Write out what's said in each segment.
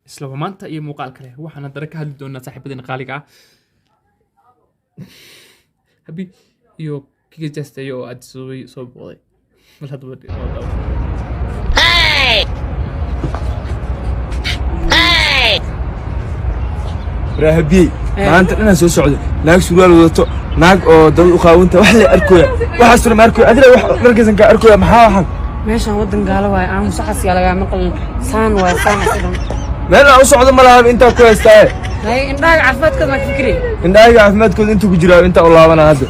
Isla maanta iyo muuqaal kale waxaan haddana ka hadli doonaa saaxiibadeen qaaliga ah Habi iyo Kiga Jastayo oo aad soo booqday. Bal haddaba oo daawo. Rahabiyey, maanta dhanaan soo socdo, naag surwaal wadato, naag oo dabad u qaawanta, wax la arkoya, waxaas dhan ma arkoya. Adila wax dharkaysan kaa arkoya. Maxaa waxan? Meeshaan waddan gaalo waaye, aamusa xasiyaa lagaa maqlin. Saan waaye, saan asidan. Meel aan u socdo ma laha, intaa ku haystaaye. Hay, indhahaaga caafimaadkooda maa ka fikirey? Indhahayga caafimaadkooda intuu ku jiraa, intaa u laabana hadda.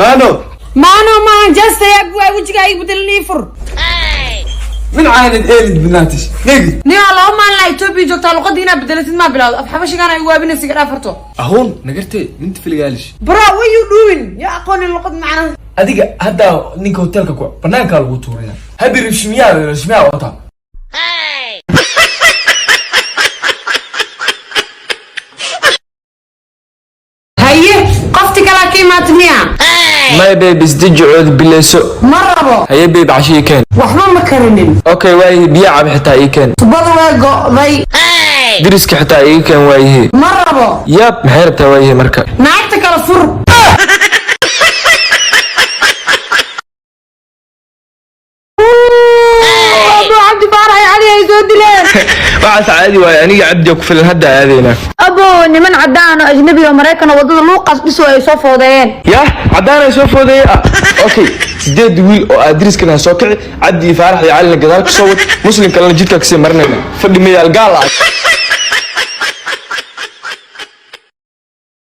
Maano. Maano maahan, jaastaya waa wejiga ay bedelin, ii fur. Min caanid eelid binaatish negi. Nin 2 maalin laa Etoobiya joogtaa, luqadii inaad bedelatid maa bilowda. Af xabashigaan ay waabinaysa, iga dhaaf horto. Ahoon nagartee minta filigaalish. Bro, what you doing? Yaa aqoonin luqad macnaha. Adiga hadda ninka hotelka ku banaankaa lagu tuuraya. Habi rishmiyaa rishmiyaa wata. Haye, qofti kalaa ka imaata miya? May baby, isdeji, cood bileyso. Ma rabo. Haye baby, casho ii keen. Waxba ma karinin. Okay, waayihi, biyo cab xitaa ii keen. Tubada waa go'day. Diriska xitaa iiga keen, waayihi. Ma rabo. Yaab, maxay rabtaa waayihi marka? Naagta kala fur. Abu Cabdi Faarax iyo Cali ay soo dileen. Waxaas caadi waaye, aniga Cabdiga ku filan, hadda aadaynaa. Abo, niman caddaan oo ajnabi oo Maraykan oo waddada luuqaas dhiso ay soo foodeeyeen. Yah, caddaan ay soo foodeeyey ah. Okay, 8 wiil oo aad diriskana ha soo kici, Cabdi iyo Faarax iyo Calina gadaal ka soo wad, muslim kalena jidkaa kasii marinayna. Fadhi mayaal gaal ah.